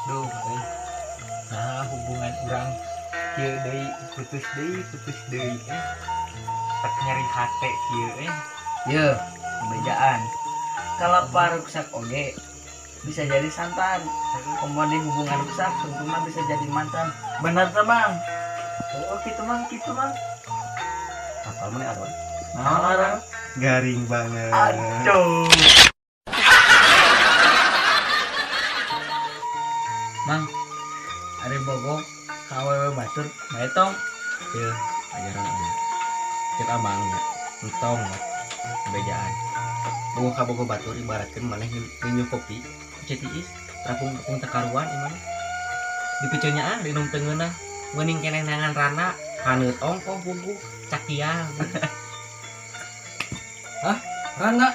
Duh, euy. Nah, hubungan urang kieu deui, putus deui, putus deui eh. Tak nyeri hate kieu eh. Ye, bejaan. Kalapa ruksak oge bisa jadi santan. Komo di hubungan rusak tentunya bisa jadi mantan. Bener tuh, Bang? Oh, gitu Mang, gitu Mang. Apa mana Aron? Nah, orang. Garing banget. Aduh. Mang, ari bogo ka awewe batur bae tong. Ya, ajaran aja. Cek abang nya. Entong lah. Bejaan. Bogo ka bogo batur ibaratkeun maneh nginyu kopi. Cetiis, rapung-rapung tekaruan imana. Dipiceunya ah, dinum teu ngeunah. Meuning keneh neangan rana, haneut ongkoh bugu, cakiang. Hah? Rana?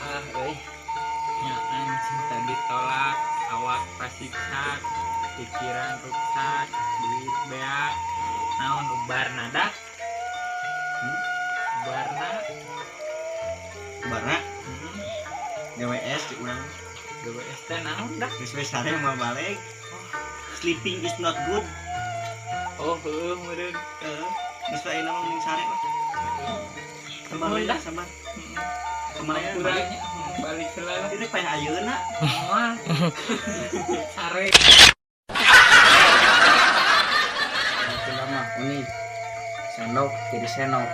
Ah, euy. Nyaan cinta ditolak, awak pasiksa, pikiran ruksak, duit beak. Naon ubarna dah? Ubarna. Ubarna? Hmm. GWS di urang. GWS teh naon dah? Geus we sare moal balik. Sleeping is not good. Oh, heueuh meureun. Heeh. Geus we ayeuna mah mending sare lah. Sabar we Dah. Sabar. Heeh. Kemana ya? Balik. Kurangnya balik heula lah. Ini payah ayeuna. Moal. Sare. Sunda mah unik. Sendok jadi senok.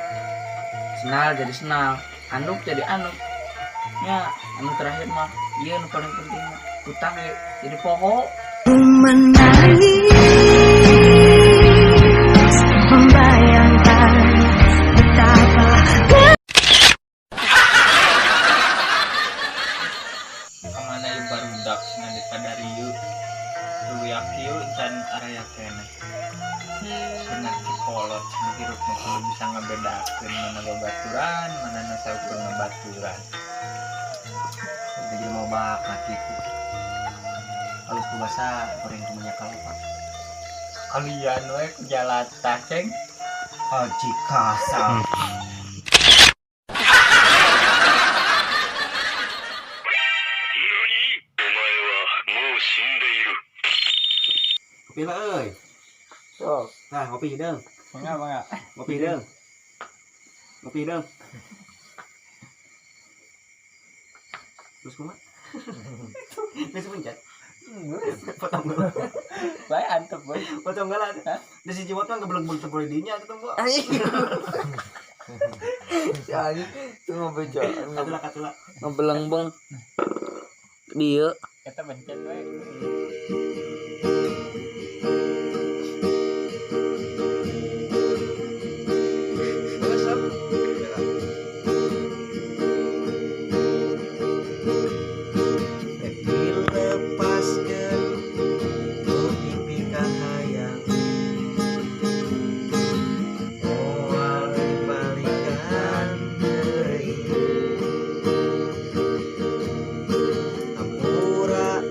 Senal jadi senal, anduk jadi anduk. Ya, anu terakhir mah, iya anu paling penting mah, utang ge jadi poho. Menangis membayangkan betapa Kemana ieu barudak cenah di kadarieu. Luyak ieu can araya keneh. Bener cikolot cenah hirup mah kudu bisa ngabedakeun mana babaturan, mana nu saukur ngabaturan. Jadi mau bakat gitu. Halus puasa goreng kumaha kalapa. Kalian we ku jalata ceng. Haji kasar. Kopi lah euy. Sok, Nah, ngopi deung. mangga mangga. Ngopi deung. Ngopi deung. Terus kumaha? Geus pencet. Potong geula. Bae antep we. Potong geula. Di si Cimot mah ngebeleg-beleg teu boleh dinya atuh teh. Si anjing itu ngebejaan, Katula katula. ngebelengbeng. Dia Eta pencet we. Dilepaskeun ku pipi kahayang moal dibalikan deui hampura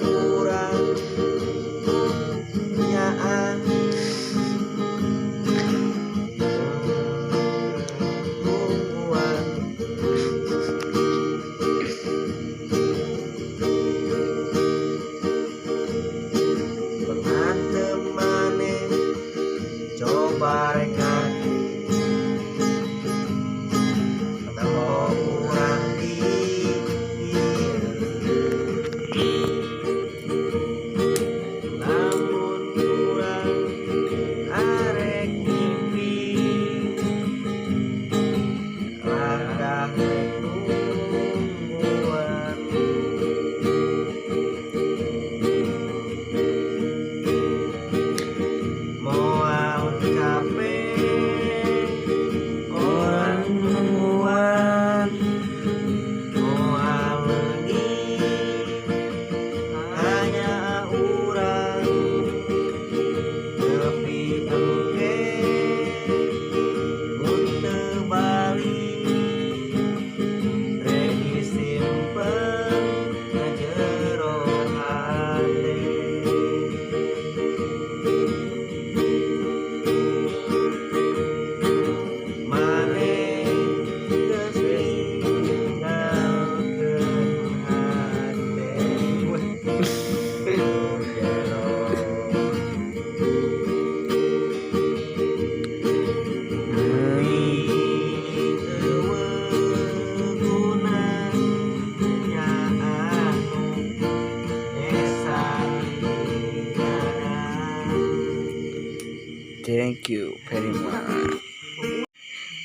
Thank you very much.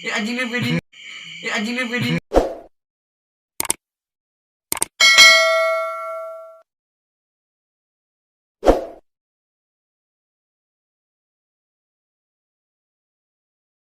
Ya anjing ini video. Ya anjing ini video.